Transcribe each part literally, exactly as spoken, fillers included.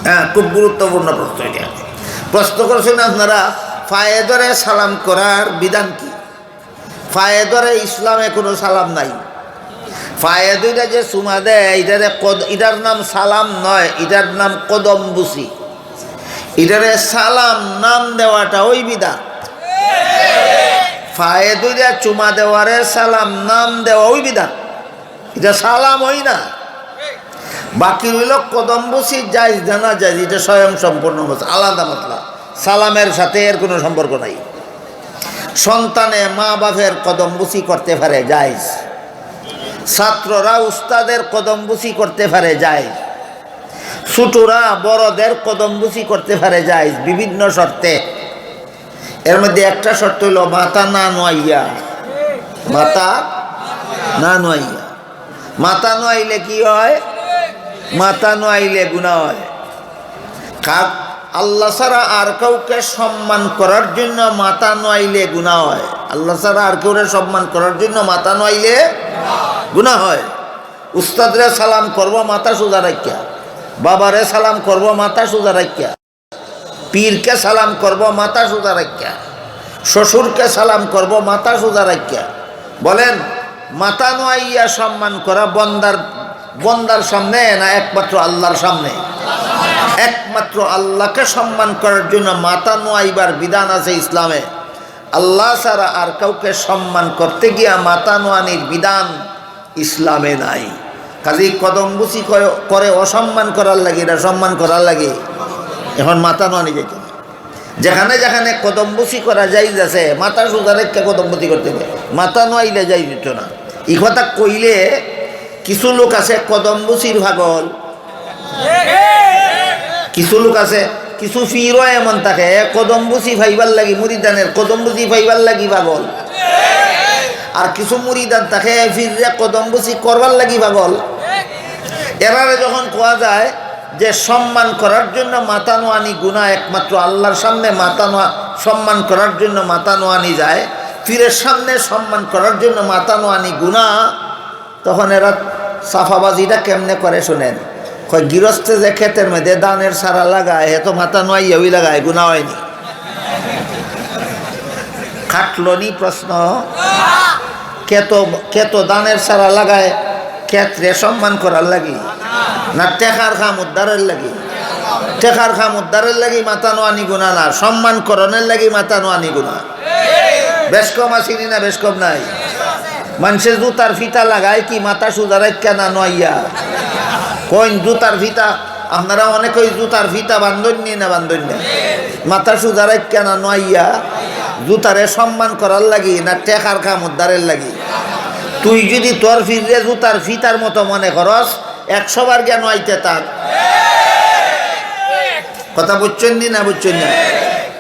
হ্যাঁ, খুব গুরুত্বপূর্ণ প্রশ্ন এটা। প্রশ্ন করছেন আপনারা, পায়ে ধরে সালাম করার বিধান কি? পায়ে ধরে ইসলামে কোনো সালাম নাই। পায়ে ধরে যে চুমা দেয়, এটারে কদ-, এটার নাম সালাম নয়, এটার নাম কদমবুসি। এটারে সালাম নাম দেওয়াটা ওই বিধান। পায়ে ধরে চুমা দেওয়ারে সালাম নাম দেওয়া ওই বিধান। এটা সালাম হয় না। বাকি রইল কদমবুসি জায়েজ না না জায়েজ, এটা স্বয়ং সম্পূর্ণ মাসলা, আলাদা মাসলা। সালামের সাথে এর কোনো সম্পর্ক নাই। সন্তানে মা বাপের কদমবুসি করতে পারে, জায়েজ। ছাত্ররা উস্তাদের কদমবুসি করতে পারে, জায়েজ। ছোটরা বড়দের কদমবুসি করতে পারে, জায়েজ, বিভিন্ন শর্তে। এর মধ্যে একটা শর্ত হইল মাথা না নোয়াইয়া, মাথা না নোয়াইয়া। মাথা নোয়াইলে কি হয়? মাথা নোয়াইলে গুনাহ হয়। কাক-, আল্লাহ ছাড়া আর কাউকে সম্মান করার জন্য মাথা নোয়াইলে গুনাহ হয়। আল্লাহ ছাড়া আর কেউরে সম্মান করার জন্য মাথা নোয়াইলে গুনাহ হয়। উস্তাদরে সালাম করব মাথা সোজা রাখিয়া, বাবারে সালাম করব মাথা সোজা রাখিয়া, পীরকে সালাম করব মাথা সোজা রাখিয়া, শ্বশুরকে সালাম করব মাথা সোজা রাখিয়া। বলেন, মাথা নোয়াইয়া সম্মান করা বন্দার, বন্দার সামনে না একমাত্র আল্লাহর সামনে? একমাত্র আল্লাহকে সম্মান করার জন্য মাথা নোয়াইবার বিধান আছে ইসলামে। আল্লাহ ছাড়া আর কাউকে সম্মান করতে গিয়া মাথা নোয়ানির বিধান ইসলামে নাই। কাজেই কদমবুসি করে, করে অসম্মান করার লাগি, এটা সম্মান করার লাগি। এখন মাথা নোয়ানি যাইত না। যেখানে যেখানে কদমবুসি করা জায়েজ আছে, মাথা সোজা রেখে কদমবুসি করতে হবে, মাথা নোয়াইলে জায়েজ হইত না। এই কথা কইলে কিছু লোক আছে কদমবুসির পাগল, কিছু লোক আছে, কিছু পীরও এমন থাকে, কদমবুসি পাইবার লাগি, মুরিদানের কদমবুসি পাইবার লাগি পাগল। আর কিছু মুরিদান থাকে, পীররে কদমবুসি করবার লাগি পাগল। এরারে যখন কওয়া যায় যে সম্মান করার জন্য মাথা নোয়ানি গুনাহ, একমাত্র আল্লাহর সামনে মাথা নোয়া, সম্মান করার জন্য মাথা নোয়ানি যায়, পীরের সামনে সম্মান করার জন্য মাথা নোয়ানি গুনাহ, তখন এরা সাফাবাজিটা কেমনে করে শুনেন। কয়, গিরস্তে যে ক্ষেতের মধ্যে ধানের চারা লাগায়, হে তো মাথা নোয়াইয়া ওই লাগায়, গুনাহ হয়নি। খাটলনি প্রশ্ন, ক্ষেত, ক্ষেত ধানের চারা লাগায়, ক্ষেতরে সম্মান করার লাগি না টেকার কাম উদ্ধারের লাগি? টেকার কাম উদ্ধারের লাগি মাথা নোয়ানি গুনাহ না, সম্মান করণের লাগি মাথা নোয়ানি গুনাহ। বেশ কম আছিনি না, বেশ কম নাই? মানষে জুতার ফিতা লাগায় কি মাথা সোজা রাখিয়া না নোয়াইয়া? কইন জুতার ফিতা, আপনারা অনেকেই জুতার ফিতা বান্ধইন নি না বান্ধইন না? মাথা সোজা রাখিয়া না নোয়াইয়া? জুতারে সম্মান করার লাগি না টেকার কাম উদ্ধারের লাগি? তুই যদি তোর পীররে জুতার ফিতার মতো মনে করস, একশো বার গিয়া নোয়াইতে থাক। কথা বুঝছইন নি না বুঝছইন না?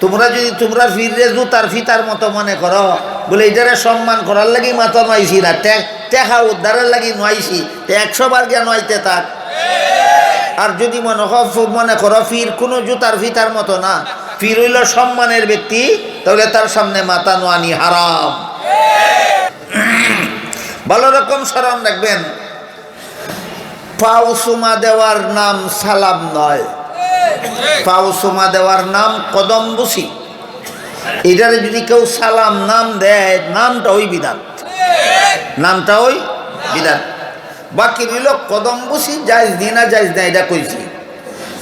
তোমরা যদি তোমরা পীররে জুতার ফিতার মতো মনে করো, বলে, "এটারে সম্মান করার লাগি মাথা নোয়াইছি না, টে-, টেকা উদ্ধারের লাগি নোয়াইছি", তে একশো বার গিয়া নোয়াইতে থাক। আর যদি মনে হ-, মনে করো পীর কোনো জুতার ফিতার মতো না, পীর হইল সম্মানের ব্যক্তি, তাহলে তার সামনে মাথা নোয়ানি হারাম। ভালো রকম স্মরণ রাখবেন, পাও চুমা দেওয়ার নাম সালাম নয়, পাও চুমা দেওয়ার নাম কদমবুসি। এটারে যদি কেউ সালাম নাম দেয়, নামটা ওই বিধান, নামটা ওই বিধান। বাকি রইল কদমবুসি জায়েজ নি না জায়েজ না, এটা কইছি।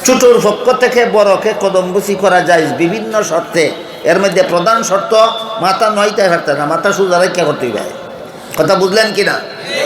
ছোটর পক্ষ থেকে বড়কে কদমবুসি করা জায়েজ বিভিন্ন শর্তে। এর মধ্যে প্রধান শর্ত মাথা নোয়াইতে পারতে না, মাথা সোজা রাখিয়া করতে হবে। কথা বুঝলেন কি না?